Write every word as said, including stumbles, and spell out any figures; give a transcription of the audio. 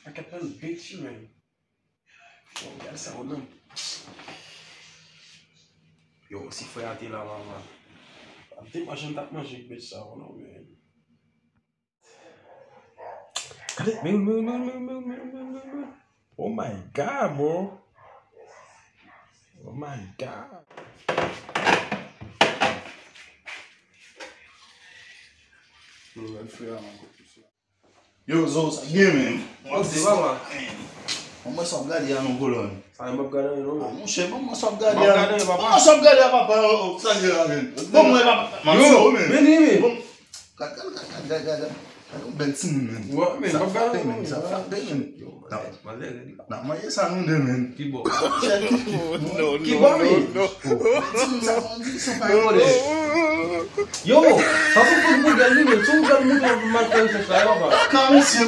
Pakèt bann bitch, man. Yo, gad sa, yo, non. Yo, si frè a te la, manman. Ap de machann t ap manje k bèt sa, yo, non, man. Gade, men, men, men. Oh my God, bro. Oh my God. Yo, gad frè a, man. Yo, Zo, sa gen, men. Bon, se papa. Bon, mwen sa ap gade a non, kolòn. Sa m ap gade a non. Ah, monchè, bon, mwen sa ap gade a. M ap gade a, papa. Bon, mwen sa ap gade a, papa. Oh, oh, sa gen la, men. Bon, mwen, papa. M ap fè w, men. Men, men, men. Bon, gade, gade, gade. Gade yon bèl timoun, men. Wè, men, m ap gade a non, men. Sa frape, men. Sa frape, men. Yo, malè, malè, rèd. N ap manje sa nou de, men. Ki bò? Ki bò, men? Yo, sa se fout pou gèl li, men. Si w gèl mouton, w mal fè rechèch la, yo, papa. Nan, mesye.